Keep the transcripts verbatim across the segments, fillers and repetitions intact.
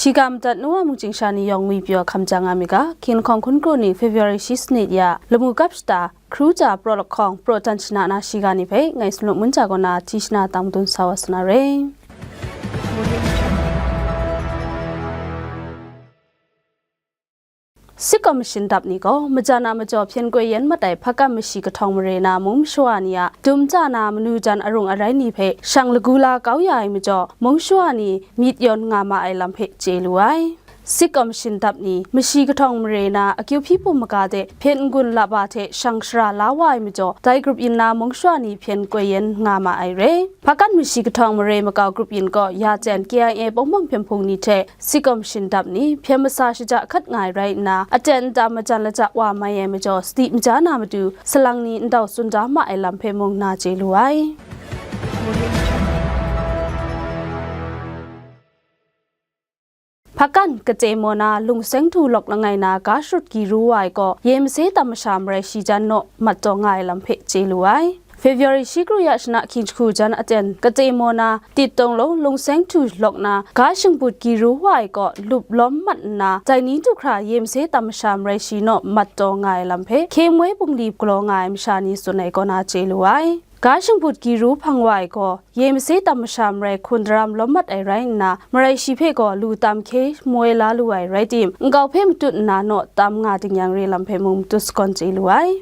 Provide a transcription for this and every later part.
Shiga madat nu wa mungchying sha ni yawng ngwi pyaw hkam jang nga mi ga, hkying lahkawng hkun kru ni February shi sanit ya, lamu kap shata, hkru ja praw lahkawng, praw dan shana na shiga ni hpe, ngai Saluk Munja kaw na, hti shana tang madun sa wa sa na re. Sitcom mashin dap ni gaw, majan a majaw hpyen koi yen mat ai hpakan mashi kahtawng mare na mung mashawa ni a dum ja na manu jan arung arai ni hpe shang lagu la kau ya ai majaw, mung shawa ni myit yawn nga ma ai lam hpe chye lu ai. Sitcom mashin dap ni, mashi kahtawng mare na akyu hpyi pum maga de hpyen n-gun laba hte shang shara la wa ai majaw, dai grup yin na mung shawa ni hpyen koi yen nga ma ai re. Hpakan mashi kahtawng mare makau grup yin gaw ya jen K I A pawng bawng hpyen hpung ni hte sitcom mashin dap ni hpyen masa shaja hkat nga ai rai nna, aten nta majan laja wa mai ai majaw, sadi maja na matu salang ni ndau tsun da ma ai lam hpe mung na chye lu ai. Hpakan, kachye maw na, lungseng htu lawk langai na ga sharut gi ru wa ai gaw, ye mase tam masha marai shi jan naw mat taw nga ai lam hpe chye lu ai. February shi kru ya shana hkying jahku jan aten, kachye maw na, tit tawng law lungseng htu lawk na, ga shingput gi ru wa ai gaw, lup lawm mat nna, dai ni du hkra ye mase tam masha marai shi naw mat taw nga ai lam hpe, hkye moi bungli galaw nga ai masha ni tsun ai kaw na chye lu ai. Ga shingput gi ru hpang wa ai gaw, ye mase tam masha marai hkun daram lawm mat ai rai nna, marai shi hpe gaw lu tam hkye moi la lu ai rai tim, nkau hpe matut nna naw tam nga ding yang re lam hpe mung matut sagawn chye lu ai.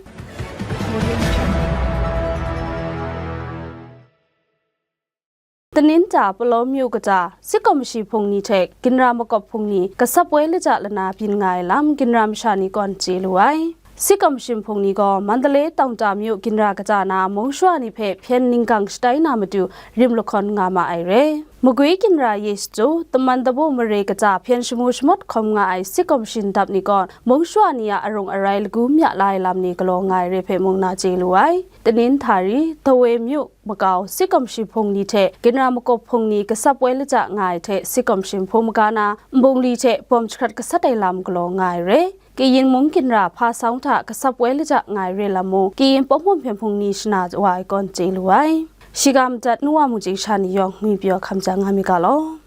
Tanin ta Palaw myu kata, sitcom mashi hpung ni hte ginra makawp hpung ni, kasap woi laja lana byin nga ai lam, ginra masha ni gawn chye lu ai. Sitcom mashin hpung ni gaw Mandalay Taungta myu ginra kata na mung shawa ni hpe hpyen ninggang shatai na matu rim lahkawn nga ma ai re. Magwi ginra ye shachyu, taman dabu mare kata hpyen shamu shamawt hkawm nga ai sitcom mashin dap ni gawn, mung shawa ni a arung arai lagu mya la ai lam ni galaw nga ai re hpe mung na chye lu ai. Tanin Thari, Dawe myu makau sitcom mashin hpung ni hte ginra makawp hpung ni kasap woi laja nga ai hte sitcom mashin hpung maga na nbungli hte bawm jahkrat gasat ai lam galaw nga ai re. Kayin mung ginra hpa sawng hta kasap woi laja nga ai re lam mung, kayin pawng bawm hpyen hpung ni shana wa ai kawn chye lu ai. Shiga madat nu wa mungchying sha ni yawng ngwi pyaw hkam jang nga mi ga law.